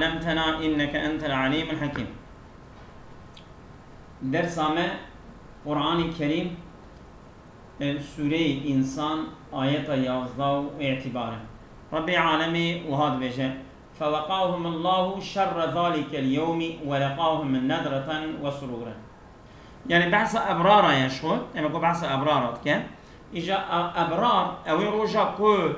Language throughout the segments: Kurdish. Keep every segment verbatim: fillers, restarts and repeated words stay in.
علمتنا إنك أنت العليم الحكيم. Dersa me Qur'anê Kerîm, e, Sûreyê Însan, ayeta yazdeh û îtîbar e. Rebbê Alemê wiha dibêje: فوقاهم الله شر ذلك اليوم ولقاهم نضرة وسرورا. Yani behsa ebrara ye ji xwe, em ê ku behsa ebrara dike. Îja e-, ebrar, ew ê roja ku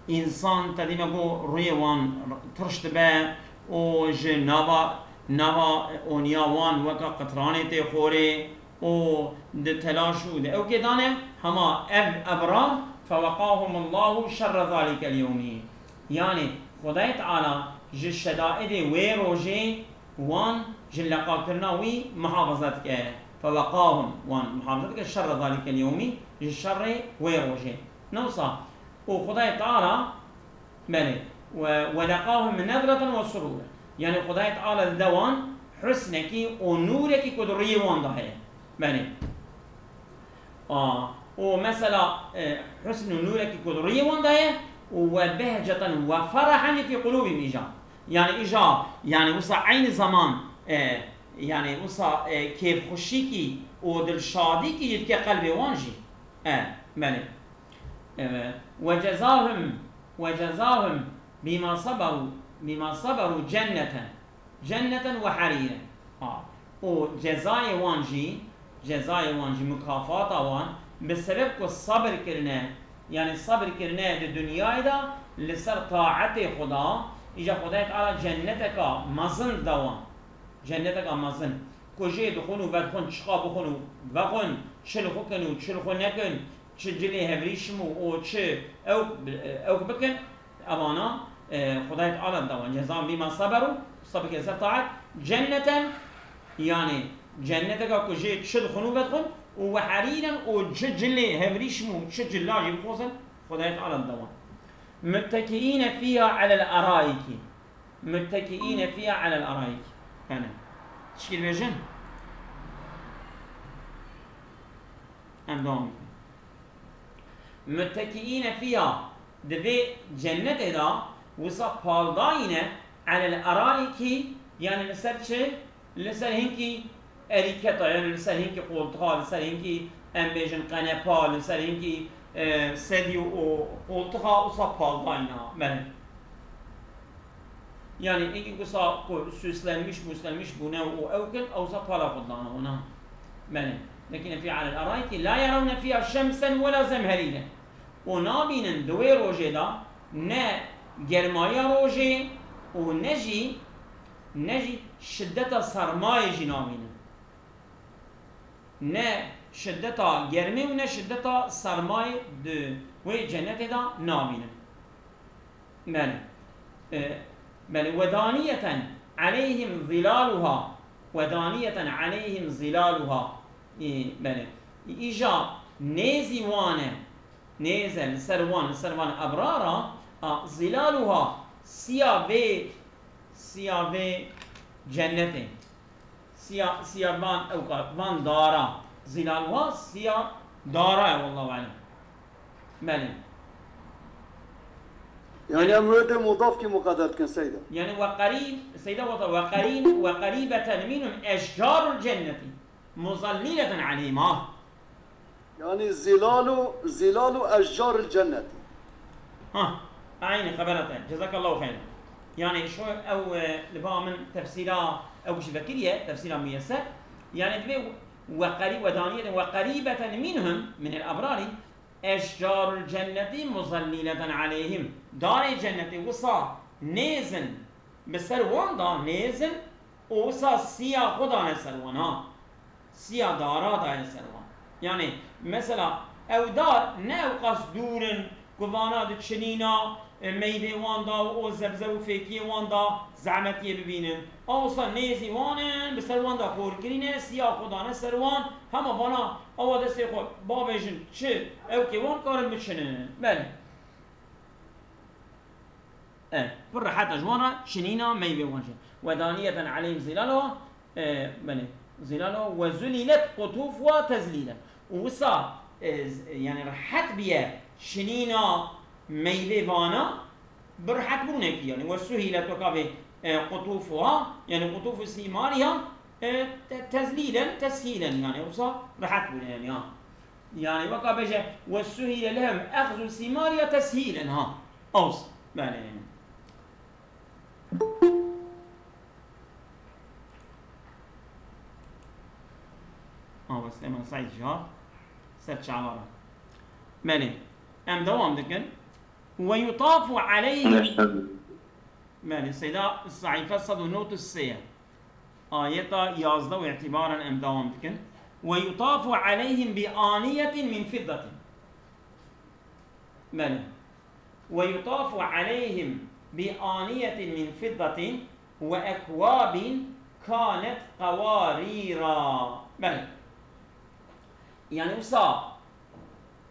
însan te dî me ku rûyê wan tirş dibe û ji nava, nava oniya wan weke qitranê tê xorê û di telaş û di ewkê de ne, hema ev ebrar, فوقاهم الله شر ذلك اليوم. Yani Xwedayê Teala ji şedaidê wê rojê wan, ji leqakirina wî muhafaza dike. فوقاهم, wan muhafaza dike, شر ذلك اليوم, ji şerê wê rojê. Ne wisa, û Xwedayê Teala, belê, ve, ولقاهم نضرة وسرورا. Yani Xwedayê Teala dide wan husnekî û nûrekî ku di rûyê wan de heye. Belê. A, û mesela, e, husn û nûrekî ku di rûyê wan de ye, û وبهجة وفرحا في قلوبهم îja. Yani îja, yani wisa eynî zaman, e, yani wisa, e, kêfxweşîkî û dilşadîkî jî dike qelbê wan jî. E, belê. E, وجزاهم، وجزاهم بما صبروا، بما صبروا جنة. جنة وحريرا. Ha. Û cezayê wan jî, cezayê wan jî, mukafata wan, bi sebeb ku sabir kirine, yani sabir kirine di dinyayê de li ser taetê Xweda, îja Xwedayê Teala cenneteka mezin dide wan. Cenneteka mezin. Ku jê dixwin û vedixwin, çiqa bixwin û vexwin, çi li xwe kin û çi li xwe nekin, çi cilê hevrîşim û, û çi ew, ew bikin, evana, e, Xwedayê Teala dide wan. جزاهم بما صبروا, sabir kirin ser taet, جنة, yani cenneteka ku jê çi dixwin û vedixwin, û وحريرا, û çi cilê hevrîşim û çi cila jî bixwazin, Xwedayê Teala dide wan. متكئين فيها على الأرائك. متكئين فيها على الأرائك. Yani, tişkî dibêjin? Em dewam bikin. متكئين فيها, di vê cennetê de wisa paldayî ne, على الأرائك, yani li ser çi? Li ser hinkî erîketa, yani li ser hinkî qoltixa, li ser hinkî, em bêjin, qenepa, li ser hinkî, e, sedî û qoltixa wisa paldayî ne. Belê. Yani, hinkî wisa ku süslenmiş, muslenmiş bûne û ew kin, ewsa pala xwe dana wana. Belê. لكن في على الأرائك لا يرون فيها شمسا ولا زمهريرا. Û nabînin di wê rojê de ne germaya rojê û ne jî, ne jî şiddeta sermayê jî nabînin. Ne şiddeta germê û ne şiddeta sermayê di wê cennetê de nabînin. Belê. E, belê. ودانية عليهم ظلالها. ودانية عليهم ظلالها. E, belê. Îja nêzî wan e. Nêz e li ser wan, li ser van ebrara, a, ظلالها, siya vê, siya vê cennetê. Siya, siya van ewka, van dara. ظلالها, siya dara ye, والله أعلم. Belê. Yani em wê dê mudafkî muqeder dikin, Seyda. Yani وقريب, Seyda wata, وقريب، وقريبة منهم أشجار الجنة مظللة عليهم. Ha. Yani zilalu, zilalu eşcaril cenneti. Ha, aynî xebera te. Cezakallahu xeyran. Yani şu ew, e, li ba min tefsîra ew jî vekiriye, tefsîra muyesser. Yani divê we qerî-, ودانية وقريبة منهم، من الأبرار، أشجار الجنة مظللة عليهم. Darê cennetê wisa nêzin bi ser wan da, nêzin, û wisa siya xwe dane ser wan, ha. Siya dara daye ser wan. Yani, mesela, ew dar ne ew qas dûr in ku vana di çinîna, e, meyvê wan da û o zebze û fêkiyê wan da zehmetiyê bibînin. Ew wisa nêzî wan in, bi ser wan da xor kirîne, siya xwe dane ser wan, hema vana ewa destê xwe babêjin çi, ew kê wan karin biçinin. Belê. E, pir rehet e ji wan re çinîna meyvê wan jî. ودانية عليهم ظلالها, e, belê, ظلالها وذللت قطوفها تذليلا. Û wisa, e, z-, yani rehet biye çinîna meyvê vana, bi rehet bûnekî, yani, وسهلت, weka vê e, qutufuha, yani qutufu simariha, e, te-, tezlilen, teshîlen, yani wisa rehet bûne yani ha. Yani weka bêje, "Ve suhîle lehum ehzu simariha teshîlen" ha. Ows. Belê. Ama Süleyman Said Cihar ser çavara. Belê. Em devam dikin. "Ve yutafu aleyhim." Belê, seyda sayfa sed û nod û sê. Ayeta yazdeh û îtîbaran em devam dikin. "Ve yutafu aleyhim bi aniyetin min fiddetin." Belê. "Ve yutafu aleyhim bi aniyetin min fiddetin ve ekwabin kanet qawarira." Belê. Yani wisa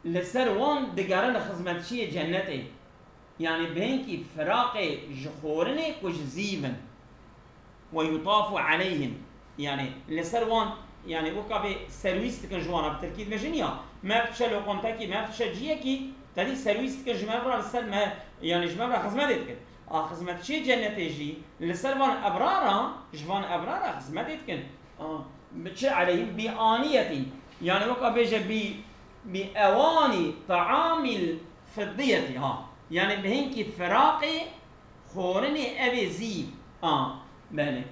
li ser wan digerin xizmetçiyê cennetê. Yani bi hinkî firaqê ji xwarinê ku ji zîv in. "Ve yutafu aleyhim." Yani li ser wan, yani weka bê serwîs dikin ji wan, bi tirkî dibêjin ya. Mev diçe loqantekî, mev diçe ciyekî, tedî serwîs dikin ji mev re, li ser me, yani ji mev re xizmetê dikin. A xizmetçiyê cennetê jî li ser van ebrara, ji van ebrara xizmetê dikin. A, bi çi aleyhim? Bi aniyetî. Yani weka bêje bi, bi ewanî taamil fiddiyetî ha. Yani bi hinkî firaqê xwarinê evê zîv. A, belê,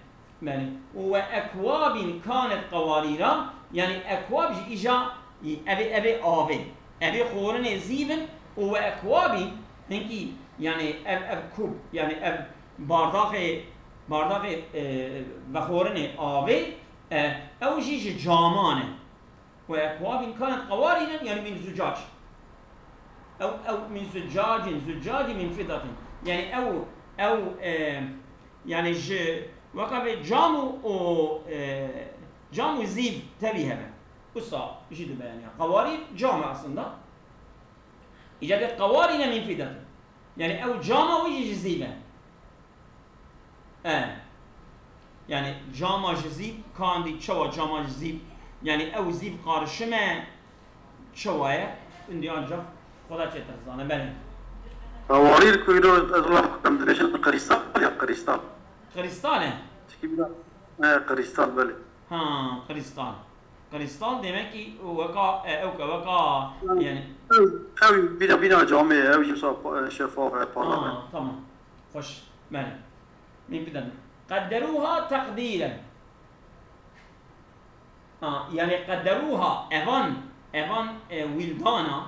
belê. Û ve ekwabin kanet qawarîra, yani ekwab jî îja, evê, evê avê. Evê xwarinê zîv in û ve ekwabin hinkî, yani ev, ev kub, yani ev bardaxê, bardaxê, e, vexwarinê avê, e, ew jî ji caman e. Ve ekwabin kanet qawarîren, yani min zucac. Ew, ew min zucacin, zucacin min fiddatin. Yani ew, ew, e, yani ji weka vê cam û, û, e, cam û zîv tevî hebe. Wisa jî dibe yani. Qawarîr cam e aslında. Îca vê qawarîre min fiddatin. Yani ew cama wî jî ji zîv e. E. Yani cama ji zîv, ka endî çawa cama ji zîv? Yani ew zîv qarişim e, çawa ye? Endî ancak Xweda çêtir zane, belê. Qawarîr ku îro ez wila em dibêjin krîstal ya krîstal. Krîstal e? Çikî bira, e, krîstal, belê. Ha, krîstal. Krîstal demek ki weka, e, ew ke weka, yani. Ew, ew bîna, bîna camê, ew jî wisa pa-, şeffaf e, parlak e. Ha, tamam. Xweş. Belê. Min fidatin. Qedderuha teqdîren. Ha, yani qedderuha, evan, evan, e, wîldana,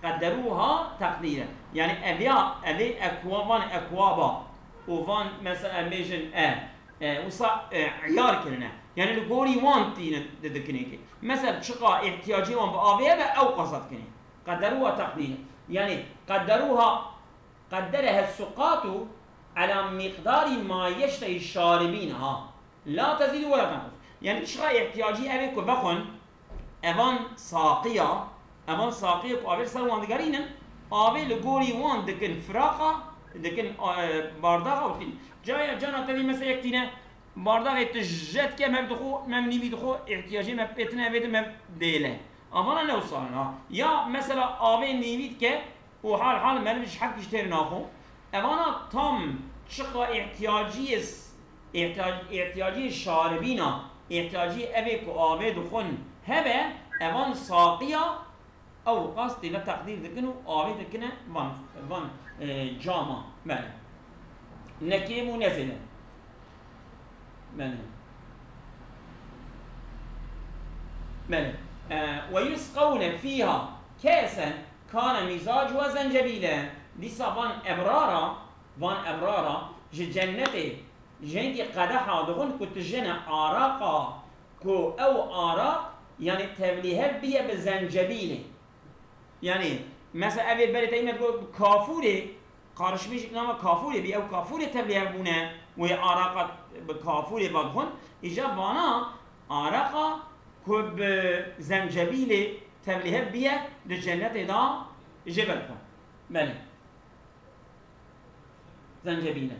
qedderuha teqdîren. Yani ev ya, evê ekwa-, van ekwaba, û van mesela em bêjin, e, e, wisa, e, iyar kirine. Yani li gorî wan tînin di dikinê ki. Mesela çiqa ihtiyacî wan bi avê hebe ew qasa dikinê. Qedderuha teqdîren. Yani qedderuha, qedderehe suqatu ala miqdarî ma yeştehî şaribîn ha. La tezîdu ve la tenqus. Yani çiqa ihtiyacî evê ku vexwin, evan saqiya, evan saqiya ku avê li ser wan digerînin, avê li gorî wan dikin firaqa, dikin, e, bardaxa û tîn. Caya, cana tevî mesela yek tîne, bardaxê tu je dike, mev dixwe, mev nîvî dixwe, ihtiyacê mev pê tine, evê din mev dêle. Avana ne wisa ha. Ya mesela avê nîvî dike, û hal hal meriv ji heft kiştêr naxo. Evana tam çiqa ihtiyaciyê s-, ihtiyac-, ihtiyaciyê şaribîna, ihtiyaciyê evê ku avê dixwin hebe, evan saqiya ew qas têne teqdîr dikin û avê dikine van, van, e, cama. Belê. Ne kêm û ne zêde. Belê. Belê. E, "Ve yusqewne fîha kesen kane mîzacuha zencebîle." Dîsa van ebrara, van ebrara ji cennetê jengî qedeha dixwin ku tijene araqa, ku ew araq, yani tevlîhev biye bi zencebîlê. Yani, mesela evê berê te îne digot kafûrê, karışmış nama kafûrê bî, ew kafûrê tevlîhev bûne, wê araqa bi kafûrê vedixwin, îca vana araqa ku bi zencebîlê tevlîhev biye di cennetê de jê vedixwin. Belê. Zencebîle.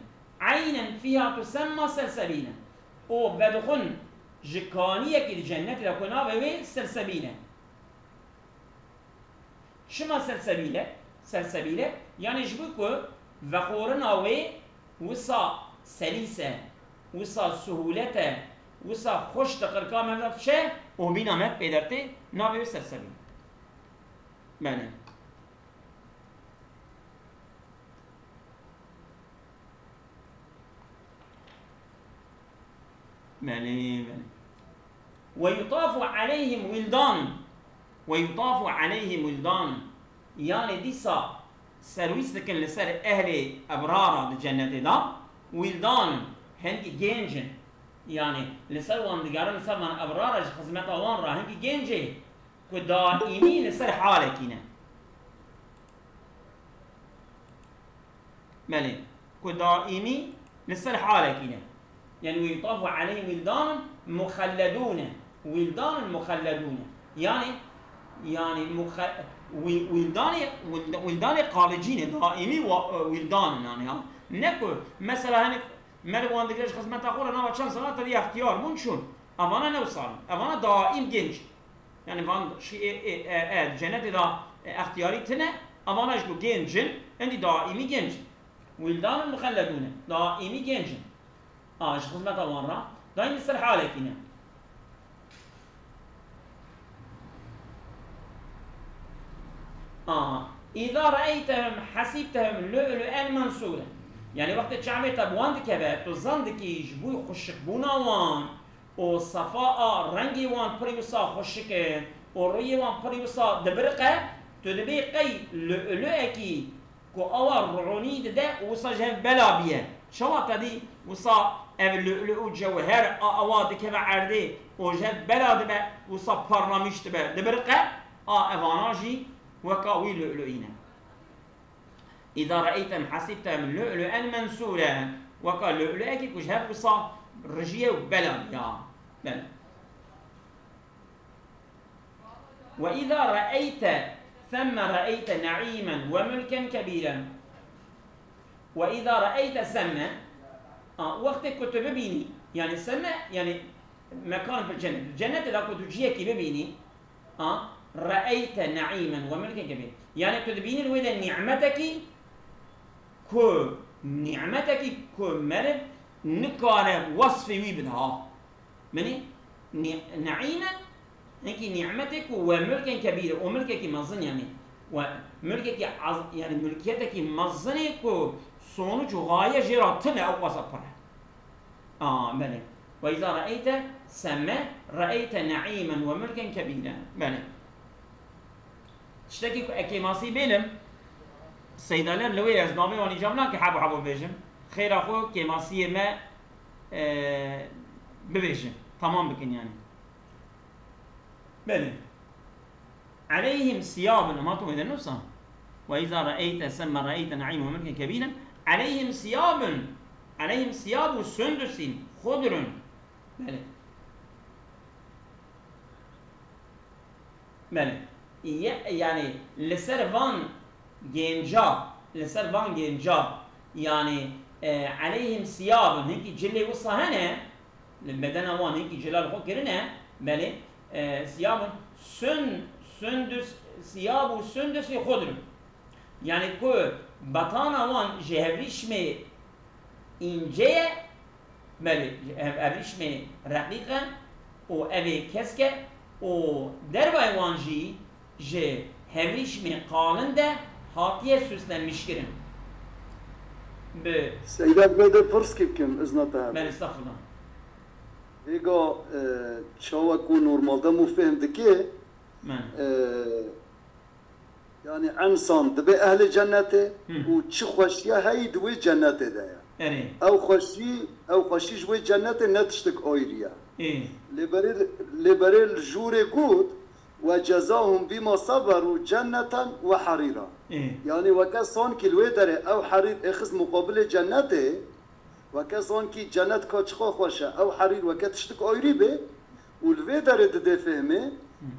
Eynen fîha tusemma selsebîle. Û vedixwin ji kaniyekî di cennetê de ku navê wê selsebîle. Çima selsebîle? Selsebîle, yani ji bo ku vexwarina wê wisa selîs e, wisa suhûlet e, wisa xweş di qirka me de diçe û mîna me pê dertê, navê wê serserî. Belê. Belê, belê. Ve yutafu aleyhim wildan. Ve yutafu aleyhim wildan. Yanî dîsa serwîs dikin li ser ehlê ebrara di cennetê de. Wildan, hingî gênc in. Yanî li ser wan digerin, li ser van ebrara ji xizmeta wan re hingî gêncê ku daîmî li ser halekî ne. Belê. Ku daîmî li ser halekî ne. Yanî, "Ve yutafu aleyhim wildanun muxelledûne." Wildanun muxelledûne. Yanî, yanî, muxe-, wi-, wildanê, wild-, wildanê qalicî ne, daîmî wa-, e, wildan in, yanî, ha. Ne ku, mesela, hinek meriv wan digire ji xizmeta xwe re, nava çend sala te dî extiyar bûn, çûn. Evana ne wisa in. Evana daîm genc. Yanî van şi-, ê, ê, e, e, cennetê de, e, extiyarî tine, evana ji ku gênc in, hindî daîmî gênc in. Wildanun muxelledûne, daîmî gênc in. A, ji xizmeta wan re, daîmî ser halekî ne. A, îza reeytehum hesîbtehum lu'lu'en mensûre. Yanî wextê çavê te bi wan dikeve, tu zan dikî ji bo xweşikbûna wan, û sefa a rengê wan pirî wisa xweşik e û rûyê wan pirî wisa dibiriqe, tu dibê qey lu'lu'ekî ku awa ru'ûnî dide û wisa ji hev bela biye. Çawa te dî wisa ev lu'lu û cewher a awa dikeve erdê û ji hev bela dibe, wisa parlamiş dibe, dibiriqe, a evana jî weka wî lu'lu'î ne. Îza reeytehum hesîbtehum lu'lu'en mensûre. Weka lu'lu'ekî ku ji hev wisa rijiye û bela diya. Belê. Ve îza reeyte themme reeyte neîmen ve mulken kebîren. Ve îza reeyte semme, a, wextê ku tu bibînî, yanî semme, yanî mekan fil cennet. Cennetê de ku tu cihekî bibînî, A, reeyte neîmen ve mulken kebîr. Yanî tu dibînî li wê de nîmetekî ku, nîmetekî ku meriv nikare wesfê wî bide ha. Binî, nî-, neîmen, hinkî nîmetek û ve mulken kebîr, û milkekî mezin yanî. Ve milkekî az-, yanî milkiyetekî mezinê ku sonuç û gaye jê re tune ew qasa pir e. A, belê. Ve îza reeyte semme reeyte neîmen ve mulken kebîren. Belê. Tiştekî ku e kêmasî bêlim, seydaler li wê ez navê wan îcab nakim, hebo hebo bêjim. Xêra xwe kêmasiyê me, e, bibêjin. Tamam bikin yanî. Belê. Aleyhim siyabun, ama tu wêde nusa. Ve izâ re'eyte semme re'eyte ne'îmen ve mulken kebîren. Aleyhim siyabun. Aleyhim siyabu sundusin, xudrun. Belê. Belê. Ye-, yani, li ser van genca, li ser van genca, yani, e, aleyhim siyabun, hinkî cilê wisa hene, li bedena wan hinkî cila li xwe kirine, belê, e, siyabun, sun-, sundus, siyabu sundusi xudrun. Yani ku betana wan ji hevrîşmê înce ye, belê, ji hev-, hevrîşmê reqîq e û evê kesk e û dervayê wan jî ji hevrîşmê qalin de hatiye süslenmişkirin. Bi Seyda, divê de pirskî bikim, izna te hebe. Belê, estexfirullah. Hêga, e, çawa ku normalde mû fêhm dike, Belê. e, yani însan dibe ehlê cennetê Hı. û çi xweşiya heyî di wê cennetê de ye. Erê. Ew xweşî, ew xweşî ji wê cennetê ne tiştek ayrî ye. Ê. Lê berê, lê berê li jûrê got, "Ve cezahum bima saberu cenneten ve harîra." Ê. Yani weke sankî li wê derê ew herîr êxist muqabilê cennetê, weke sankî cennet ka çiqa xweş e, ew herîr weke tiştik ayrî bê û li vê derê didê fêhmê,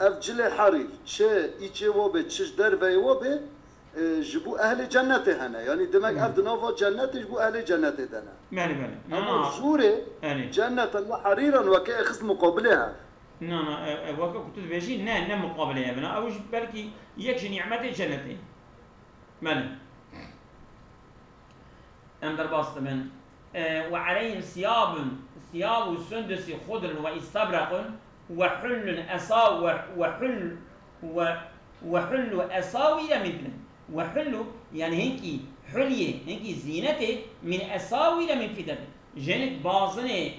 ev cilê herîr, çi îçê wa bê, çi ji derveyê wa bê, e, ji bo ehlê cennetê hene. Yanî demek Hı. ev di nava cennetê ji bo ehlê cennetê de ne. Belê, belê. Na, Ama na. jûrê Belê. cenneten ve herîran weke êxist muqabilê hev. Na, na, e, e, weke ku tu dibêjî, ne, ne muqabilê hev in. Ew jî belkî yek ji nîmetê cennetê. Belê. Em derbas dibin. E, وعليهم ثياب، ثياب سندس خضر واستبرق وحلوا أسا-، و-، وحل-، و-، وحلوا أساور من فضة. وحلوا، yani hinkî hulyê, hinkî zînetê, min esawîre min fiddetin. Ji hinek bazinê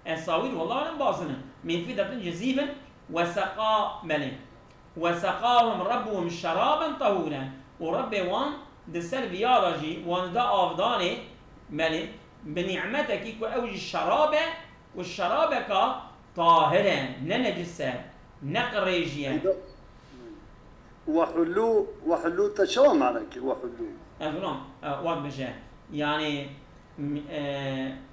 esawîr, wallah alem bazin in. Min fiddetin ji zîv in. Ve seqa, belê. Ve seqahum Rabbuhum şeraben tahûre. Û Rabbê wan di ser viya de jî wan dida avdanê, belê, bi nîmetekî ku ew jî şerab e, ku şerabeka tahir e, ne necis e, ne qirêjî ye. Ve hulû, ve hulû te çawa mane kir? Ve hulû. Ez ulan, e, wek bije. Yani, m-, e,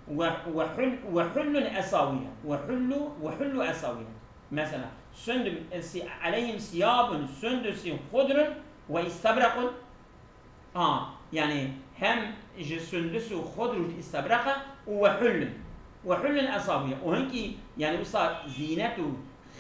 ve, ve hul-, ve hullun esawîre. Ve hullu, ve hullu esawîre. Mesela, sundum, e, si-, aleyhim siyabun sundusin hudrun ve istebrekun. Ha, yani hem ji sundus û xudr û ji istebraq e û ve hullun. Ve hullun esawîre. Û hinkî, yani wisa zînet û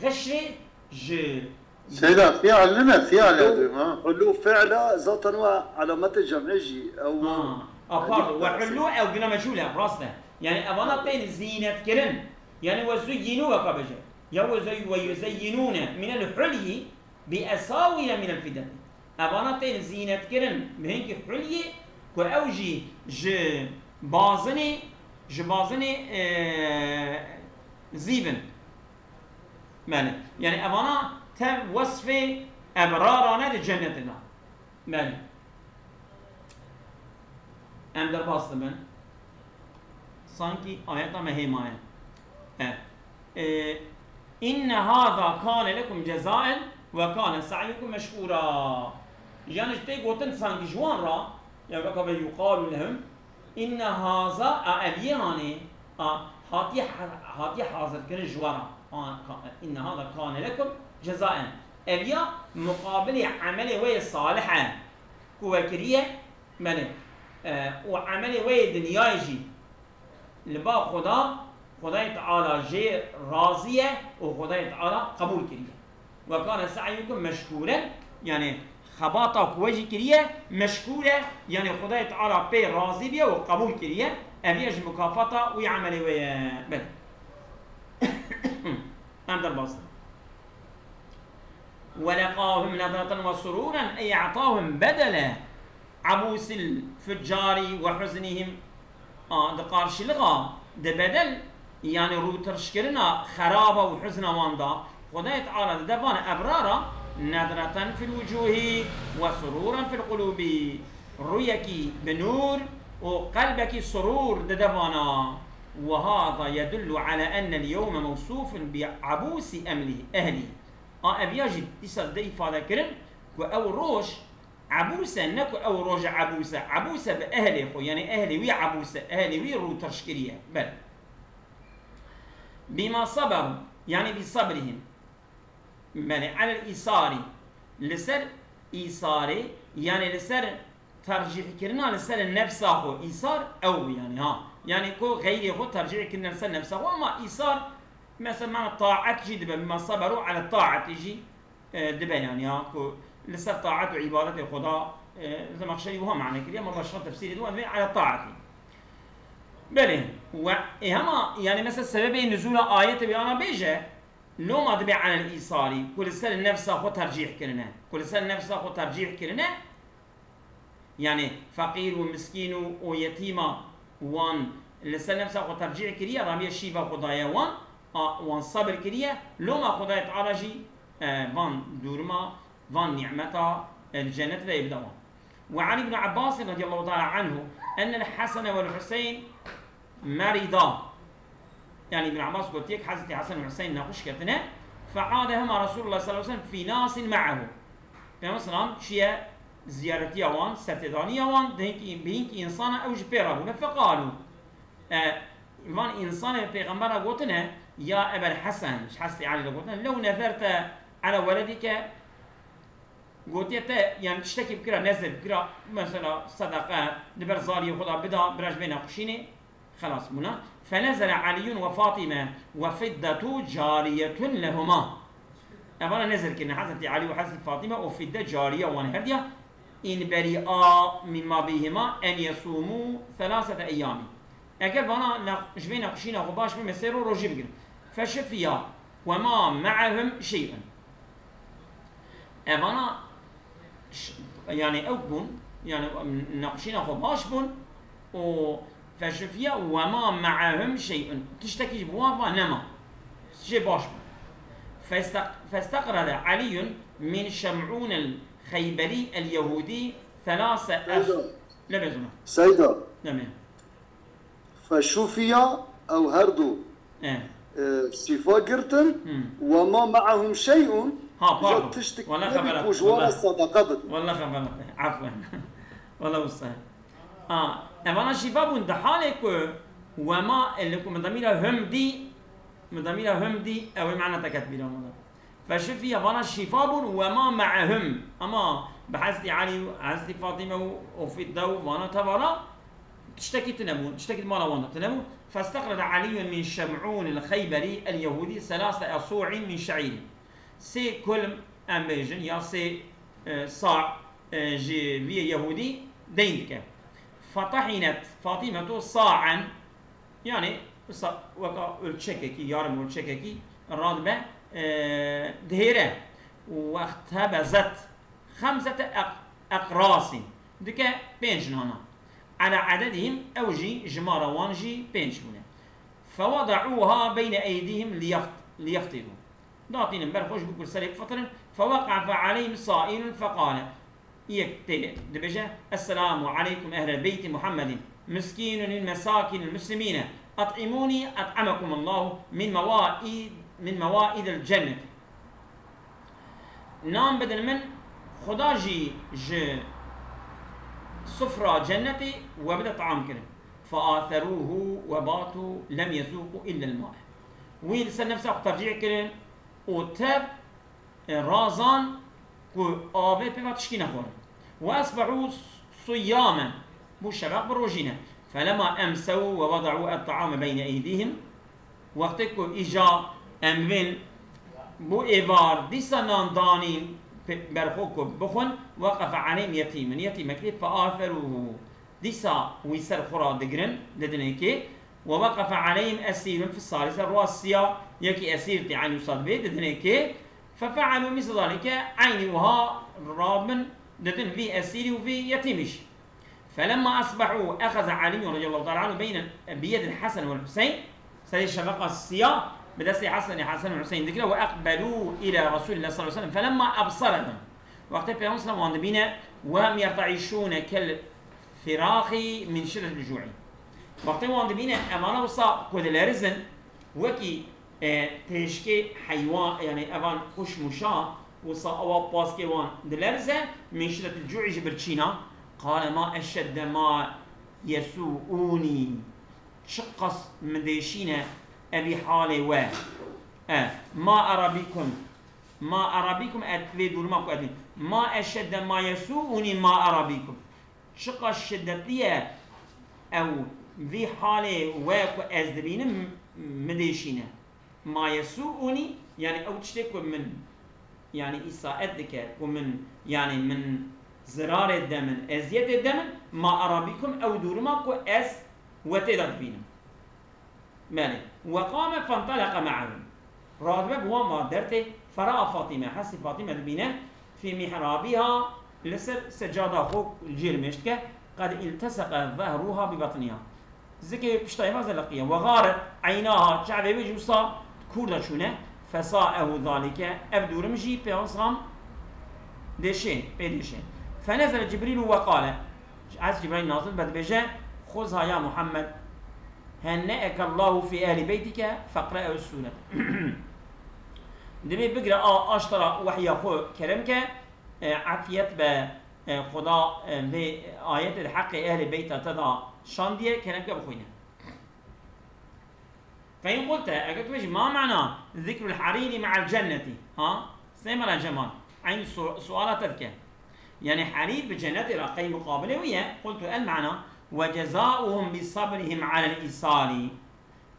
xişrê ji Seyda, fiil nine, fiil Hulû, edin, ha? Hulû fiil e, zaten ve alametê cem'ê jî, ew Ha, a, pardon, ve hullu ew guna meçhûl e, rast e. Yani evana tên zînet kirin. Yani ve zuyyinû weka bêje. Ya ve zey-, ve yuzeyyinûne minel hulyi bi esawîre minel fiddeti. Evana tên zînet kirin bi hinkî hulyê ku ew jî ji bazinê, ji bazinê, e, zîv in. Belê. Yani evana tev wesfê ebrarane di cennetê de. Belê. Em derbas dibin. Sankî ayeta me hê maye. E, e, inne haza kane lekum cezaen ve kane sa'yukum meşkura. Yani tê gotin sankî ji wan ra, ya weka ve yuqalu lehum, inne haza, a, ev yê hanê, a, hatiye ha-, hatiye hazirkirin ji we ra. A, ka-, inne haza kane lekum cezaen. Ev ya muqabilê emelê we yê salih e ku we kiriye, belê, e, û emelê we yê dinyayê jî li ba Xuda, Xwedayê Teala jê razî ye û Xwedayê Teala qebûl kiriye. Ve kane sa'yukum meşkûren, yani xebata ku we jî kiriye meşkûr e, yani Xwedayê Teala pê razî bûye û qebûl kiriye. Ev ya ji mukafata wî emelê we ye. Belê. Em derbas dibin. Ve leqahum nedraten ve sururen, ey e'tahum bedele abusil fuccari ve huznihim. A, di qarşilixa, di bedel, yani rûtirşkirina xeraba û huzna wan da, Xwedayê Teala dide van ebrara nedraten fil wucuhi ve sururen fil qulubi. Rûyekî bi nûr û qelbekî surûr dide vana. Ve haza yedullu ala ennel yewme mewsufun bi abusi emli, ehli. A, ev ya jî dîsa dide îfade kirin ku ew roj ebûs e, ne ku ew roja ebûs e. Ebûs e bi ehlê xwe, yani ehlê wî ebûs e, ehlê wî rûtirş kiriye. Belê. Bima saberu, yani bi sabrihim. Belê, alel îsarî. Li ser îsarê, yani li ser tercîhkirina li ser nefsa xwe, îsar ew bû yani, ha. Yani ku xeyrê xwe tercîh kirine li ser nefsa xwe, ama îsar, mesela, mana taet jî dibe, bima saberu ala taetî jî, e, dibe yani, ya, ku li ser taet û îbadetê Xweda, e, Zemexşerî wiha mane kiriye, ama başqa tefsîrê dî, dibe ala taetî. Belê, we, e, hema, yani, mesela, sebebê nuzûla ayetê wê ana bêje, loma dibe alel îsarî, ku li ser nefsa xwe tercîh kirine. Ku li ser nefsa xwe tercîh kirine, yani feqîr û miskîn û, û yetîma wan li ser nefsa xwe tercîh kiriye, ramiye şîva xwe daye wan, a, wan sebir kiriye, loma Xwedayê Teala jî, e, van dûrima, van nîmeta, e, li cennetê de yê bide wan. Ve an Îbn Abbas radiyallahu teala anhu, ennel Hasan vel Huseyn merida. Yani Îbn Abbas gotiye ku Hezretî Hesen û Huseyn nexweş ketine. Fe'adehuma Resulullah sallallahu aleyhi ve sellem fî nasin me'ehu. Peygamber sallam çiye ziyaretiya wan, sertêdaniya wan, di hinkî, bi hinkî însana ew jî pê re bûne. Feqalû. E, van însanê Pêxember re gotine, ya Ebel Hesen, ji Hezretî Elî re gotine, lew nezerte ele weledike, gotiye te, yani tiştekî bikira, nezir bikira, mesela sedeqe, li ber zariyê xwe de bida, bira ji vê nexweşînê, xelas bûna. Fenezere Eliyun ve Fatime ve fiddetu cariyetun lehuma. Evana nezir kirine Hezretî Elî û Hezretî Fatime û fidde cariya wan herdiya, in beri'a mimma bihima en yesûmû selasete eyyamî. Eger vana ne-, ji vê nexweşîna xwe baş bin, me sê ro rojî bigirin. Feşifiya ve ma me'ehum şey'un. Evana ş-, yani ew bûn, yani nexweşîna xwe baş bûn û feşifiya ve ma me'ehum şey'un. Tiştekî ji bo wan va nema. Jê baş bûn. Feste-, festeqrede Eliyun min Şem'un el Xeyberi el Yehudi thelase es-, Seyda. Lebe zûna. Seyda. Demê. Feşufiya ew her du, E. e, şîfa girtin, Hmm. Ve ma me'ahum şey'un, Ha, pardon. Tiştik Wala nebî xeberat, ku ji wan re wala. Sadaqa bidin. Wala xeberat. Afwen. Wala wisa. Ha, evana şîfa bûn di halê ku ve ma, e, li ku min demîra hum dî, min demîra hum dî, ew ê mana teket bîra min de. Feşifiye vana şîfa bûn ve ma me'ehum. Ama bi Hezretî Elî û Hezretî Fatîme û, û Fidde û vana tevana tiştekî tune bûn. Tiştekî di mala wan de tune bûn. Festeqrede Elîyun min Şem'ûn el Xeyberî el Yehûdî selase esû'în min şe'îrî. Sê kulm em bêjin ya sê, e, sa', e, ji vî Yehûdî deyn dike. Fetahinet Fatîmetu sa'en. Yani, wisa weka ölçekekî, yarım ölçekekî radibe, e, dihêre. Wextebezet xemsete ek-, ekrasîn. Dike pênc nana. Ala adedihim, ew jî jimara wan jî pênc bûne. Feweda'ûha beyne eydihim liyeft-, liyeftirû. Datînin ber xwe ji bo ku li serê bifitirin. Feweqefe aleyhim saîlun feqale. Yek tê dibêje, Esselamu aleykum ehlel beyti Muhammedin, miskînun min mesakînil muslimîne, et'imûnî et'emekumullahu min mewaîd, min mewaîdil cenneti. Nan bidin min, Xuda jî ji sufra cennetê we bide taam kirin. Feaserûhu ve batu lem yezûqu illel ma'e. Wî li ser nefsa xwe tercîh kirin û tev e, razan ku avê pê ve tişkî nexwarin. Ve esbehû suyamen, bû şeveq bi rojî ne. Felema emsew ve weda'û et-ta'ame beyne eydîhim, wextê ku îca em bên bû êvar, dîsa nan danîn pe-, berxwe ku bixwin, weqefe aleyhim yetîmin, yetîmek lê feaserûhû. Dîsa wî ser xwe ra digirin, didinê kê. Ve weqefe aleyhim esîrun fi salise, rû siya yekî esîr tê, eynî wisa dibê, didinê kê. Fefealû misle zalike, eynî wiha rabin didin vî esîrî û vî yetîmî jî. Felemma esbehû, exeze Elîyun radiyallahu teala anhu beyne, biyedil Hesen wel Huseyn, serê şeveqa siya bi destê Hesenê, Hesen û Huseyn digire, ve ekbelû îla Resûlillah sallallahu aleyhi ve sellem, felemma ebserehum. Wextê Peyxember sallam wan dibîne, we hum yerteîşûne kel firaxî min şiddetil cû'î. Wextê wan dibîne, evana wisa ku dilerizin, wekî, e, têşkê heywan, yani evan quş mûşa, wisa ewa paskê wan dilerize, min şiddetil cû'î ji birçîna, qale ma eşedde ma yesû'ûnî. Çiqas min dêşîne evî halê we. E, ma era bîkum. Ma era bîkum, et vê duruma ku edin. Ma eşedde ma yesû'ûnî ma era bîkum. Çiqas şiddetli ye ew vî halê we ku ez dibînim, min dêşîne. Ma yesû'ûnî, yani ew tiştê ku min, yani îsaet dike, ku min, yani min zirarê de min, eziyetê de min, ma era bîkum, ew duruma ku ez we tê de dibînim. Belê. Ve qame fenteleqe me'ehum. Radibe bi wan va dertê, fera'a Fatîme, Hesî Fatîme dibîne, fî mihrabiha, li ser secada xwe cêr mêşt ke, qed ilteseqe zehruha bi batniha. Zikê pişta eva zeleqiye. Ve garet eynaha, çavê wê jî wisa kûr de çûne, fesa'ehu zalike, ev dûrim jî pê asram dêşê, pê dêşê. Fenezele Cibrîlu ve qale, Ez Cibrîl nazil be dibêje, Xuzha ya Muhammed, henne'eke Allahu fî ehlî beytike feqre'u sûret. Dibê bigire a, aştara wehya xwe kerem ke, e, efiyet be, e, Xuda, e, vê ayetê di heqê ehlê beyta te da şandiye, kerem ke bixwîne. Fe in qulte, eger tu bêjî, ma mena zikrul harîrî me'el cennetî? Ha? Sê mela Cemal. Eynî su-, suala te dike. Yani harîr bi cennetê re qey muqabilê wî ye? Qultu el mena ve cezauhum bi sabrihim alel îsarî.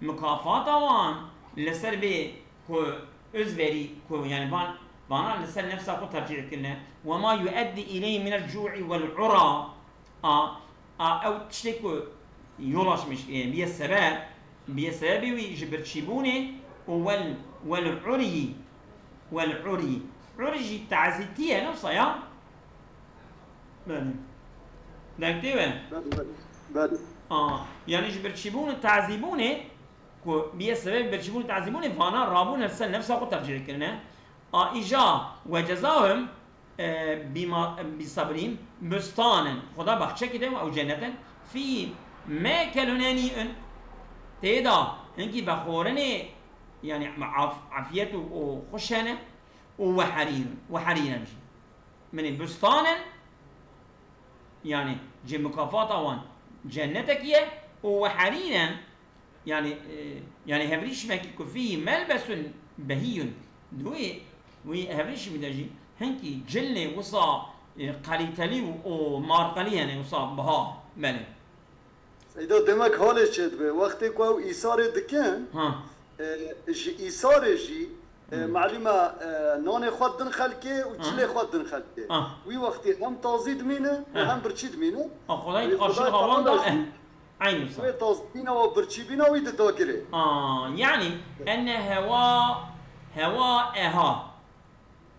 Mukafata wan li ser vê ku özverî ku yani van, vana li ser nefsa xwe tercîh kirine. Ve ma yueddî ileyhim minel cu'i vel ura. A, a ew tiştê ku yol açmış, e, biye sebeb, biye sebebê wî ji birçîbûnê û wel, wel urî, wel urî. Urî jî tazîtî ye, ne wisa ya? Belê. Deng tê we? Belê, belê. Belê. A, yanî ji birçîbûn û tazîbûnê, ku biye sebeb birçîbûn û tazîbûnê vana rabûn li ser nefsa xwe tercîh kirine. A, îja we cezahum, e, bîma, bî sabrîn, bustanin, Xuda baxçekî de ew cennet in, fî mekelun henî'un, tê de hinkî vexwarinê, yanî af-, afiyet û, û xweş hene, û we herîrun, we herîren jî. Minê bustanin, yanî cê mukafata wan cennetekî ye, û we herîren, yanî, e, yanî hevrîşmekî ku fîhî melbesun behîyun. Di wê, wî hevrîşmî de jî hinkî cilê wisa, e, kalîtelî û, û marqelî hene wisa biha. Belê. Seyda, demek halê çêdibe. Wextê ku ew îsarê dikin, Ha. e, ji îsarê jî, e, Hmm. malûm e, e, nanê xwe din xelkê û Ha. cilê xwe din xelkê. Ha. Wî wextê hem tazî dimîne û Ha. hem birçî dimîne. Ha, Xwedayê Wî qarşî Xwedayê xwe wan Teala da, jî eh, eynî wisa. wê tazîbîna û birçîbîna wî dida girê. A, yanî, ene hewa, hewa eha.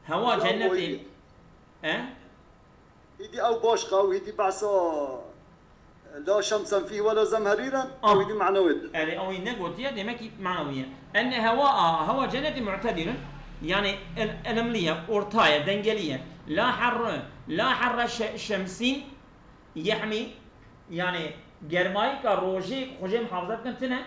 Hewa Ya cennetê. boyî. E? Hîdî ew başqa û hîdî behsa la şemsen fîh wela zemherîren, Ah. ew hîdî mane wê. Erê, ew negotiye, demek ki mana wî ye. Enne hewa a, hewa cennetî mu'tedilun. Yani el-, elimli ye, orta ye, dengeli ye. La harre, la harre şe-, şemsîn yehmî. Yani germayîka rojê xwe jê muhafaza dikin tine.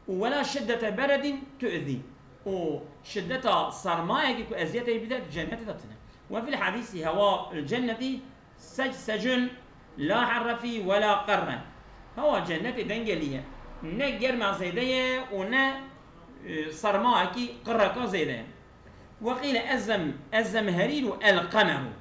û wela şiddete beredin tu'zî. Û şiddeta sermayekî ku eziyetê bide di cennetê de tine. Ve fil hadîsî hewa il cennetî secsecun la harre fî wela qarre. Hewa cennetê dengelî ye. Ne germa zêde ye û ne, e, sermayekî qirreka zêde ye. Ve qîle ezzem, ezzemherîru el qemeru.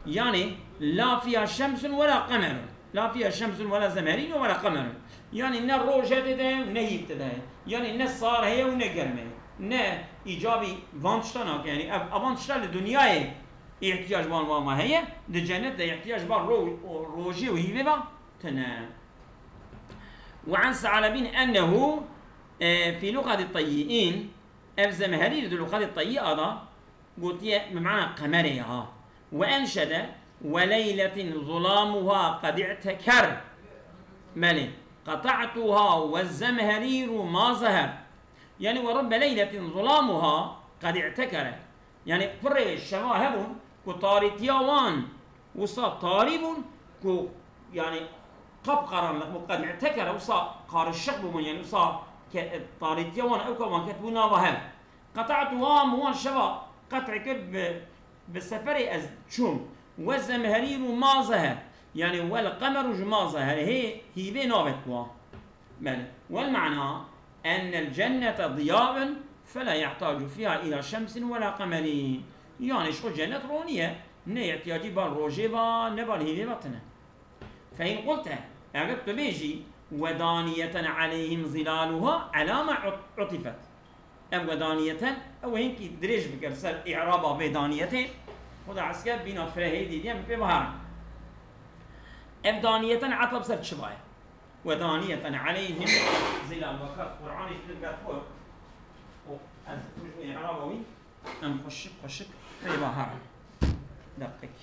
Yani, la fiha şemsun wela qemerun. La fiha şemsun wela zemerîn wela qemerun. Yani, ne roj heye tê de, ne hîv tê de. Yani, ne sar heye û ne germ heye. Ne îcabî van tişta nake. Yani, ev, evan tişta li dinyayê îhtiyac van, van, van heye. Di cennet de îhtiyac van ro-, o, rojê û hîvê van tine. Ve an Sa'lebîn ennehu, e, fî luxati teyyi'în, ev zemherîr di luxati teyyi'a da, gotiye, bi mana qemerê ha. Ve enşede, "Ve leyletin zulamuha qed i'teker." Belê. "Qata'tuha ve zemherîru ma zeher." Yani, "Ve rubbe leyletin zulamuha qed i'tekere." Yani, pirê şeva hebûn ku tarîtiya wan wisa tarî bûn ku, yani, qapqaranliq bû, qed i'tekere, wisa qarişiq bûbûn, yani, wisa ke-, tarîtiya wan ewka wan ketibû nava hev. Qeta'tu, wan, wan şeva qet'e kir, bi, bi seferê ez çûm. Ve zemherîru ma zeher. Yani wel qemeru ji ma zeher. Hê hîvê nabet wa. Belê. Wel ma'na ennel cennete diyaun fela yahtacu fiha ila şemsin wela qemerî. Yani ji xwe cennet ronî ye. Ne ihtiyacî bar rojê va, ne bar hîvê va tine. Fe in qulte, eger tu bêjî, "Ve daniyeten aleyhim zilaluha", elame ut-, utifet. Ev "ve daniyeten", ew hinkî dirêj bike li ser î'raba vê daniyetê. Xuda esker bîna firehê dî diye min pê bihar. Ev "daniyeten" etf ser çi va ye? "Ve daniyeten aleyhim zilal", weke Qur'anê ji min vet xwe. Û ez ji î'raba wî em xweşik xweşik pê bihar. Deqek.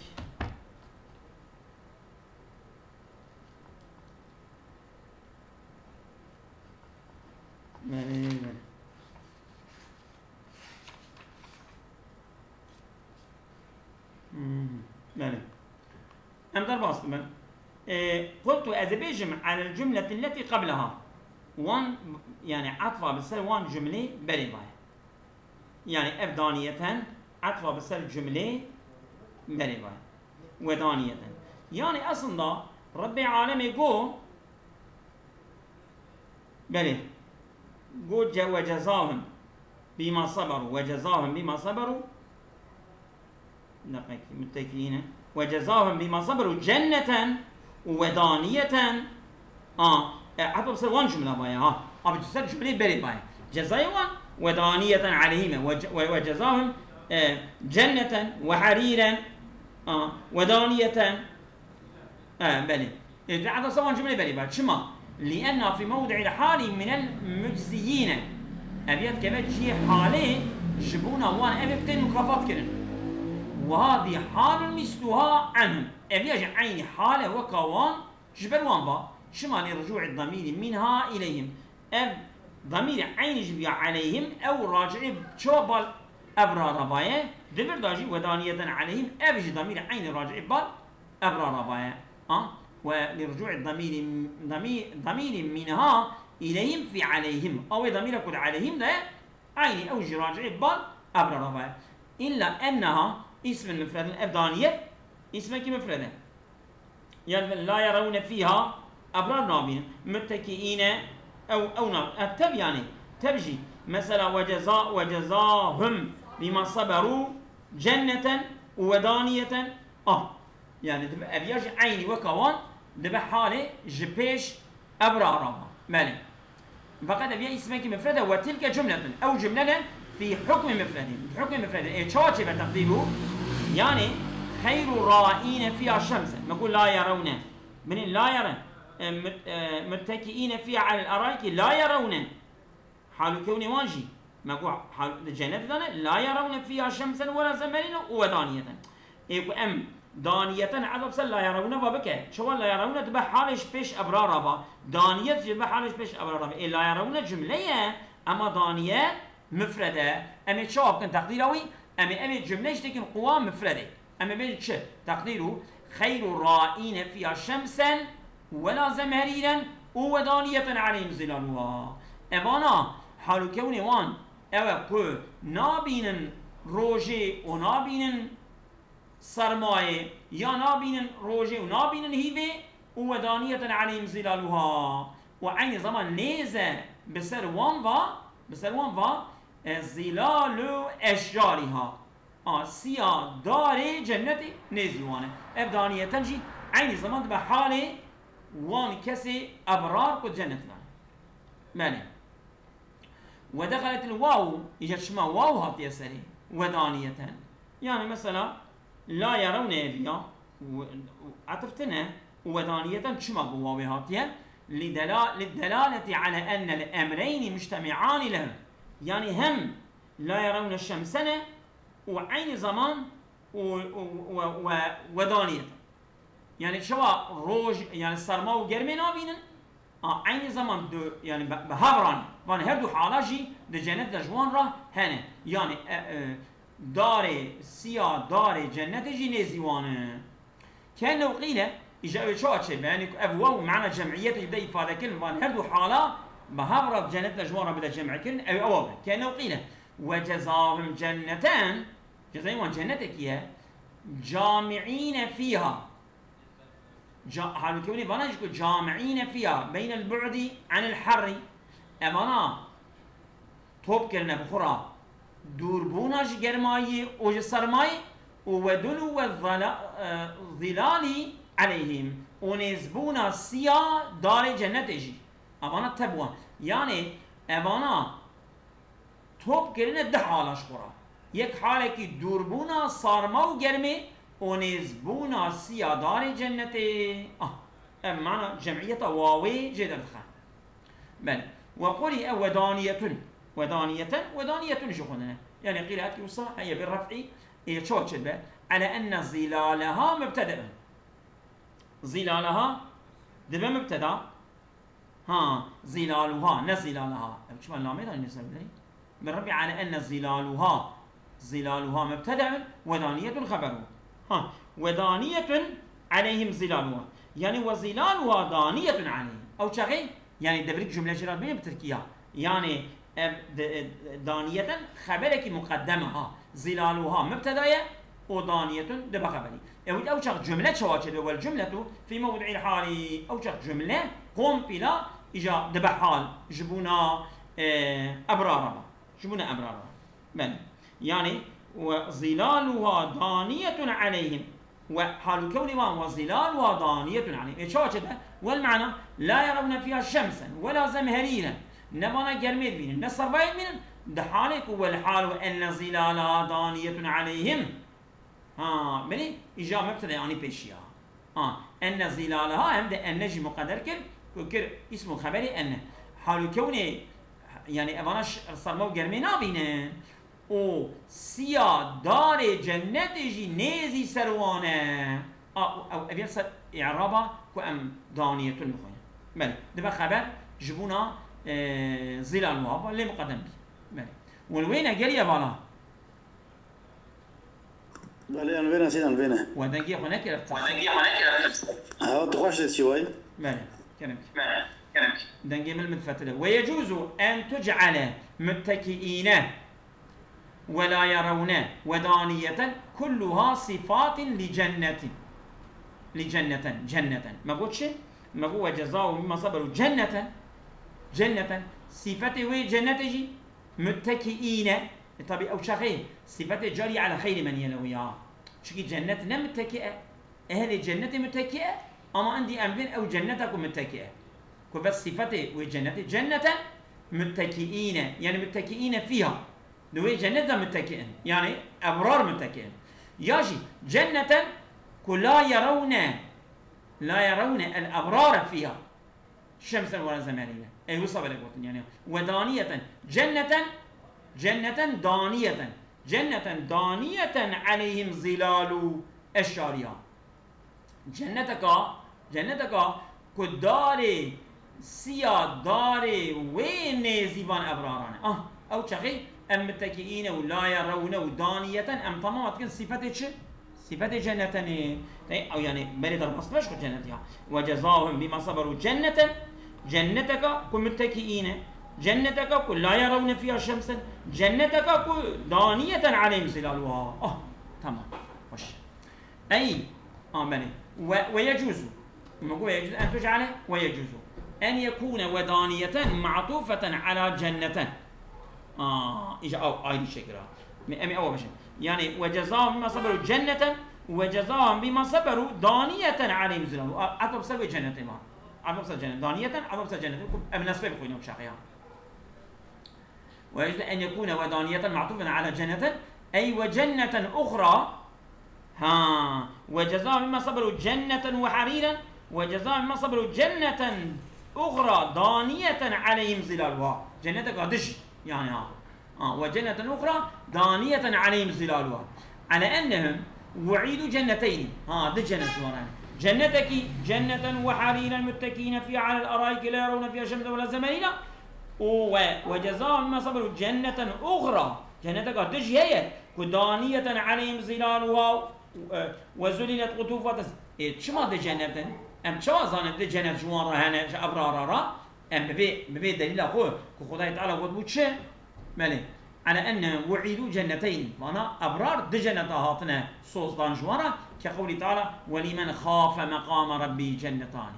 Belê, belê. Hmm, belê. Em derbas dibin. E, qultu, ez ê bêjim, alel cumleti leti qableha. Wan, yani, etfa bi ser wan cumlê berê baye. Yani ev daniyeten etfa bi ser cumlê berê ve. Ve daniyeten. Yani aslında Rebbê alemê go, belê, go ce-, ve cezahum bima saberu, ve cezahum bima saberu, Deqekî, mutekiîne. Ve cezahum bima saberu cenneten û ve daniyeten. A, e, heta bi ser wan cumle baye, ha. A, bi ser cumleyê berê baye. Cezayê wan, ve daniyeten aleyhime. Ve ce-, ve, ve cezahum, e, cenneten ve harîren. A, ve daniyeten. E, belê. E, heta ser wan cumleyê berê baye. Çima? لأنها في موضع الحال من المجزيين. Ev ya dikeve cihê halê ji bona wan ev ê bê mukafat kirin. وهذه حال مثلها عنهم. Ev ya jî eynî hal e weka wan ji ber wan va. Çima لرجوع الضمير منها إليهم. Ev damîrê eynî ji viya aleyhim ew racî çawa bal ebrara va ye. Di vir de jî ودانية عليهم ev jî damîrê eynî racî bal ebrara va ye. A? ولرجوع الضمير ضمير ضمير منها إليهم في عليهم. Ew ê damîra ku di aleyhim de ye, eynî ew jî racî bal ebrara va ye. إلا أنها اسم مفرد. Ev daniye îsmekî mufred e. Yani لا يرون فيها, ebrar nabînin. متكئين, ew, ew na, e, tev yani, tev jî. Mesela وجزا-, وجزاهم بما صبروا جنة ودانية. Ah, yani dibe, ev ya jî eynî weka wan dibe halê ji pêş ebrara. Belê. Feqet ev ya îsmekî mufred e, وتلك جملة. Ew cumle ne fî hukmî mufredî. Hukmî mufredî. Ê çawa çêbe teqdîr û? Yani خير رائين فيها شمسا. Me got لا يرون. Binê لا يرون. E, mut-, e, متكئين فيها على الأرائك لا يرون. Hal û kewnê wan jî. Me got hal, di cennetê de ne, لا يرون فيها شمسا ولا زمهريرا ودانية. Ê ku em daniyeten edab ser لا يرون va bike. Çawa لا يرون dibe halê ji pêş ebrara va. Daniyet jî dibe halê ji pêş ebrara va. Ê لا يرون cumle ye, ema daniye mufred e. Em ê çawa bikin teqdîra wî? Em ê, em ê cumle jî têkin quwa mufredê. Em ê bêjin çi? Teqdîr û خير رائين فيها شمسا ولا زمهريرا ودانية عليهم ظلالها. Evana hal û kewnê wan ew e ku nabînin rojê û nabînin sermayê, ya nabînin rojê û nabînin hîvê û ودانية عليهم ظلالها. Û eynî zeman nêz e bi ser wan va, bi ser wan va, e, ظلال أشجارها. A, siya darê cennetê nêzî wan e. Ev daniyeten jî eynî zeman dibe halê wan kesê ebrar ku cennetê de ne. Belê. ودخلت الواو, îca çima waw hatiye serê? ودانية. Yani mesela, لا يرون ev ya, û, û etf tine, û ودانية çima bi wawê hatiye? لدلا-, للدلالة على أن الأمرين مجتمعان له. Yani hem لا يرون الشمس ne, û eynî zeman û, û, û, û, û daniyet. Yani çawa roj, yani serma û germê nabînin, a, eynî zeman du, yani bi, bi hev re ne. Van her du hala jî di cennet de ji wan re hene. Yani, e, e, darê, siya darê cennetê jî nêzî wan e. كأنه قيل, îja ew çawa çêbe? Yani ku ev waw mana cemiyetê de îfade kirin, van her du hala bi hev re cennet de ji wan re bide cem'e kirin, ew ewa be. كأنه قيل وجزاهم جنة, cezayê wan cennetekî ye. جامعين فيها. Ca-, halbuki hûn ê vana jî ku جامعين فيها بين البعد عن الحر. Evana top kirine bi xwe re dûrbûna ji germayî û ji sermayî û ودنو الظلا-, e, الظلال عليهم û nêzbûna siya darê cennetê jî. Evana tebûan. Yanê evana top kirine di hala ji xwe re. Yek halekî dûrbûna sarma û germê û nêzbûna siya darê cennetê. Ah, ev mana cemiyeta wawê jê derdixe. Belê. وقرئ ودانية. ودانية, ودانية jî xwendine. Yani qîraetkî wisa heye bi ref'î, ê çawa çêdibe? على أن ظلالها مبتدأ. ظلالها dibe mubteda. Ha, ظلالها, ne ظلالها. Ev çima lamê de nêse bileyî? Min Rebbi على أن ظلالها. ظلالها مبتدأ ودانية خبره. Ha, ودانية عليهم ظلالها. Yani وظلالها دانية عليهم. Ew çaxê, yani devirî cumle jê re bîne bi tirkiya. Yani ev de, e, daniyeten xeberekî muqeddem e ha. ظلالها mubteda ye û daniyetun dibe xeberî. Ew, ew çax cumle çawa çêdibe? والجملة في موضع الحال. Ew çax cumle kompîla îja dibe hal ji bona, e, ebrara ba. Ji bona ebrara ba. Belê. Yani, وظلالها دانية عليهم. Ve hal û kewnê wan وظلالها دانية عليهم. E, çawa çêdibe? والمعنى لا يرون فيها شمسا ولا زمهريرا. Ne vana germê dibînin, ne sermayê dibînin. Di halê ku والحال أن ظلالها دانية عليهم. Ha, belê, îja mubteda anî pêşiya. Ha, أن ظلالها, hem de أن jî muqeder kir. Ku kir îsm û xeberê enne. Hal û kewnê, yani evana ş-, sarma û germê nabînin. Û siya darê cennetê jî nêzî ser wan e. A, ew, ev yer ser î'raba ku em daniyetun bixwînin. Belê, dibe xeber ji bona, e, zîlal û hava lê miqedem bî. Belê. Win wêne geriye vala. Belê, em vêne, sîdan vêne. We dengê xwe nekir ev tişt. Ha, tu xweş dê siway. Belê, kerem ki. Belê, kerem ki. Dengê min min fetile. Ve yecuzu en tuc'ale muttekiine ve la yerawne ve daniyeten kulluha sifatin li cennetin. Li cenneten, cenneten. Me got çi? Me got ve cezahum bima saberu cenneten. Cenneten. Sifetê wê cennetê jî muttekiine. E, tabi ew çaxê sifetê cari ala xeyrî meniye lew ya. Çikî cennet ne mutteki e. Ehlê cennetê mutteki e. Ama endî em bên ew cenneta ku mutteki e. Ku bes sifetê wê cennetê cenneten muttekiine. Yani muttekiine fiha. Di wê cennet de mutteki in. Yani ebrar mutteki in. Ya jî cenneten ku la yerawne, la yerawne el ebrare fiha. Şemsen wala zemerîne. Ey wisa bere gotin yani. Ve daniyeten. Cenneten. Cenneten daniyeten. Cenneten daniyeten aleyhim zilalu eşşariha. Cenneteka, cenneteka ku darê siya darê wê nêzî van ebraran e. Ah, ew çaxê em muttekiîne û la yerewne û daniyeten em temama dikin sîfetê çi? Sîfetê cennetenê. Ey, ew yani berê derbas dibe ji xwe cennet ya. Ve cezahum bima saberu cenneten. Cenneteka ku muttekiîne. Cenneteka ku la yerewne fiha şemsen. Cenneteka ku daniyeten aleyhim zilaluha. Ah, tamam. Hoş. Ey, a, belê. Ve, ve yecuzu. Min got ve yecuzu. En tucale ve yecuzu. En yekune ve daniyeten ma'tufeten ala cenneten. A, îja ew ayrı şekil ha. Me, em ê ew bêjin. Yani ve cezahum bima saberu cenneten ve cezahum bima saberu daniyeten aleyhim zilalu. A, atop ser ve cennete ma. Atop ser cennet. Daniyeten, atop ser cennete. Em nesbe bixwînin ew çaxê ya. ويجوز أن يكون ودانية معطوفا على جنة، أي وجنة أخرى. ها، وجزاهم بما صبروا جنة وحريرا، وجزاهم بما صبروا جنة أخرى دانية عليهم ظلالها. Cenneteka dij, yani ha. Ha, وجنة أخرى دانية عليهم ظلالها. على أنهم وعدوا جنتين. Ha, di cennet ji wan re. Cennetekî, جنة وحريرا متكئين فيها على الأرائك لا يرون فيها شمسا ولا زمهريرا. û we, وجزاهم بما صبروا جنة أخرى. Cenneteka dij heye ku دانية عليهم ظلالها، e, وذللت قطوفها تذ-، Ê, çima di cennet in? Em çawa zanin di cennet ji wan re hene, ji ebrara re? Em bi vê, bi vê delîla xwe ku Xwedayê Teala gotibû çi? Belê. على أنهم وعدوا جنتين. Vana ebrar di cenneta hatine sozdan ji wan re, كقوله تعالى: ولمن خاف مقام ربه جنتان.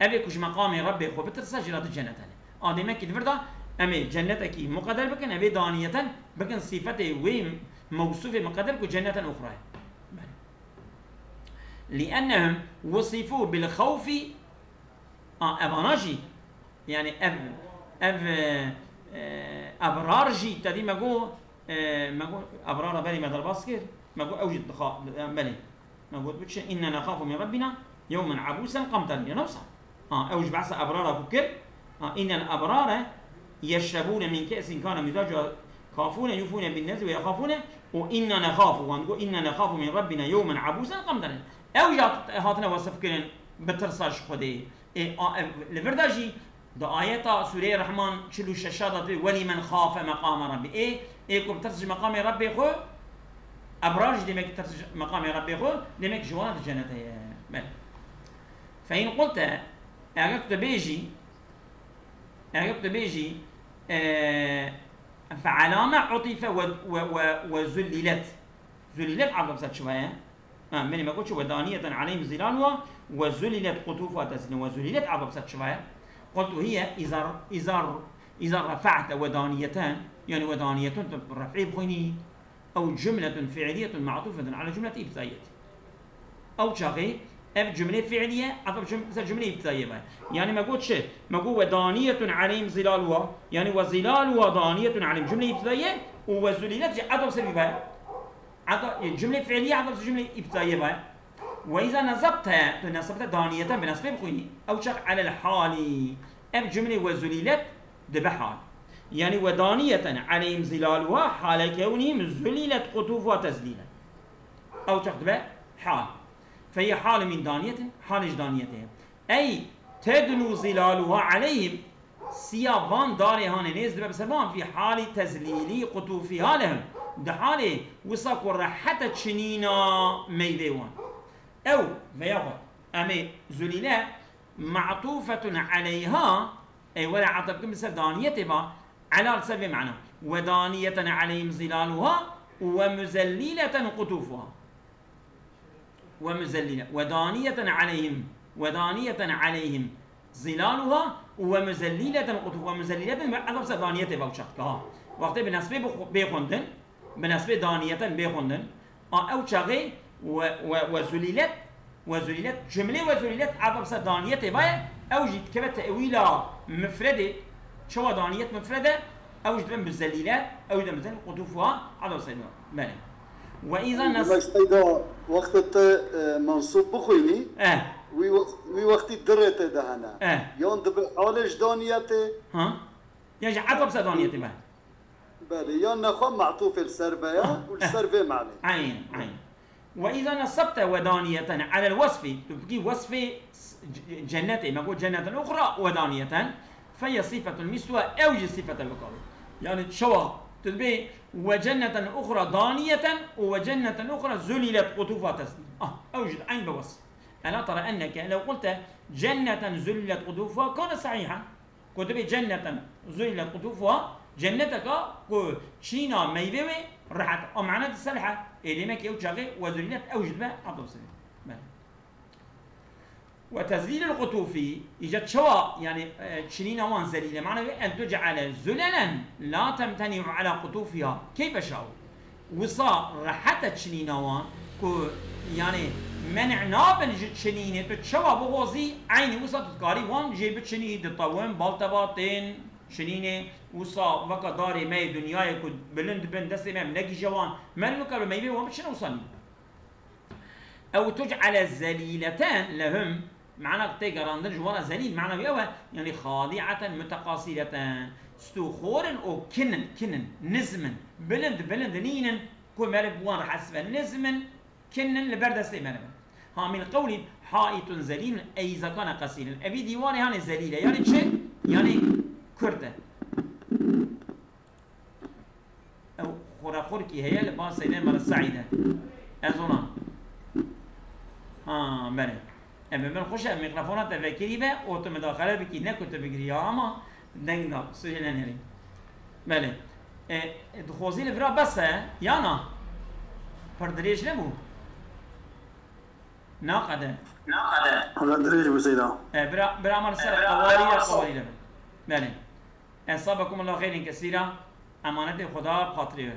Ev ê ku ji meqamê Rebbê xwe bitirse, jê re di cennet hene. A, demek ki li vir de em ê cennetekî muqeder bikin, ev ê daniyeten bikin sîfetê wê mewsûfê muqeder ku cenneten uxra ye. Belê. لأنهم وصفوا بالخوف. A, evana jî, yani ev, ev, e, e, ebrar jî, tedî me got, e, me got, ebrara berî me derbas kir, me got ew jî dixa-, belê. Me got, biçe, إنا نخاف من ربنا يوما عبوسا قمطريرا. Ne wisa? Ha, ew ji behsa ebrara ku kir. Ha, إن الأبرار يشربون من كأس كان مزاجها كافورا يوفون بالنذر ويخافون، û إنا نخاف, wan got, إنا نخاف من ربنا يوما عبوسا قمطريرا. Ew jî hat-, hatine wesif kirin bi tirsa ji Xwedê. Ê, a, ev, li vir de jî di ayeta Sûreyê Rehman çil û şeş de tê, "Welî men xafe meqame Rabbî." Ê, ê ku bi tirs ji meqamê Rabbê xwe, ebrar jî demek tirs ji meqamê Rabbê xwe, demek ji wan di cennetê ye. Belê. Fe in qulte, eger tu bêjî, eger tu bêjî, e, fe alame utife ve, ve, ve, ve zullilet. Zullilet adab ser çi ye? Ha, belê me got çi, "Ve daniyeten aleyhim zilaluha ve zulilet qutufuha tezlîla." Ve zulilet adab ser çi ye? Qultu hiye izar, izar, izar refa'te ve daniyeten, yani ve daniyetun tu ref'î bixwînî, ew cumletun fi'liyetun ma'tufetun ala cumleti ibtidaiyetin. Ew çaxê ev cumle fi'liye, adab cum-, ser cumle ibtidaiye be. Yani me got çi? Me got, "Ve daniyetun aleyhim zilaluha." Yani ve zilaluha daniyetun aleyhim cumle ibtidaiye û ve zulilet jî adab ser be. Eda, e, cumle fi'liye eda cumle ibtidaiye be. Ve îza nesebte, tu nesebte daniyeten bi nesbê bixwînî. Ew çax elel halî. Ev cumlê we zulîlet dibe hal. Yanî we daniyeten eleyhim zîlaluha hale kewnîm zulîlet qutûfuha tezlîlen. Ew çax dibe hal. Feyê hal min daniyete, halê ji daniyete ye. Ey tednu zîlaluha eleyhim, siya van darê hanê nêz dibe bi ser van fî halî tezlîlî qutûfîha lehum. Di halê wisa ku rehete çinîna meyvê wan. Ew veya xwe em ê zulîle me'tûfetun eleyha, ey were etef bikin bi ser daniyetê ba, ela li ser vê mana. Ve daniyeten eleyhim zîlaluha ve muzellîleten qutûfuha. Ve muzellîle. Ve daniyeten eleyhim. Ve daniyeten eleyhim zîlaluha ve muzellîleten qutûfuha. Ve muzellîleten ve etef ser daniyetê ba uçak. Ha. Wextê bi nesbê bixu-, bê xwendin, bi nesbê daniyeten bê xwendin. A ew çaxê we, we, we zulîlet, we zulîlet, cumlê we zulîlet etef ser daniyetê baye, ew jî dikeve tewîla mifredê, çawa daniyet mifred e, ew jî dibe muzelîle, ew jî dibe muzelîle, qutûfuha etef ser. Belê. Ve îza nas- Demek seyda wextê te, e, mensûb bixwînî, Eh, wî wext-, wî wextî dirê tê de hene. Eh. Yan dibe halê ji daniyetê. Ha? Ya jî etef ser daniyetê be. Belê, yan nexwe me'tûfê li ser be ya û li ser vê manê. Eyn, eyn. Ve îza nesebte wedaniyeten elel wesfî, tu bikî wesfê s-, c-, cennetê, me got cenneten uxra wedaniyeten, feye sifetun miswa, ew jî sifete wekabê. Yani çawa tu dibê ve cenneten uxra daniyeten û ve cenneten uxra zulîlet qutûfuha tezlîl. Ah, ew jî eyn be wesf. Ela tera enneke lew qulte cenneten zulîlet qutûfuha kane sehîhen. Ku dibê cenneten zulîlet qutûfuha, cenneteka ku çîna meyvê wê rehet. A mane di ser rehet. Ê demek ew çaxê we zulîlet ew jî dibe etef ser. Belê. Ve tezlîlul qutûfî, îca çawa, yani, e, çinîna wan zelîle. Mane wê en tuc'ele zulelen la temteni'u ala qutûfiha. Keyfe şa'u. Wisa rehet e çinîna wan ku, yani, men'e nabin ji çinînê, tu çawa bixwazî, eynî wisa tu dikarî wan jê biçinî, ditewin, bal te ba tên çinînê, wisa weka darê me yê dinyayê ku bilind bin, destê me negihîje wan, me nikare meyvê wan biçine, wisa nîne. Ew tuc'ele zelîleten lehum, mana tê gerandin ji wan re zelîl, mana wî ew e, yani xadi'eten muteqasîreten, stûxor in û kin in, kin in, nizm in, bilind, bilind nînin, ku meriv bi wan re hesbe nizm in, kin in, li ber destê meriv in. Ha min qewlî ha'itun zelîlun ey zakane qesîrin. Evî dîwarê hanê zelîl e, yani çi? Yani kurt e. Ew xurexurkî heye li ba Seydê Mela Seîd e. Ez ona. Ha, belê. Em bi min xweş e, mîkrofona te vekirî be û tu midaxele bikî, ne ku tu bigirî ya, ama deng da, sûcê nenêrî. Belê. E, e, dixwazî li vira bes e, ya na? Pir dirêj nebû? Naqede. Hala dirêj bû Seyda. E, bira, bira me li ser qewarî re, qewarî re be. Belê. Esabekumullah xeyrên kesîra, emanetê Xweda bi xatirê we.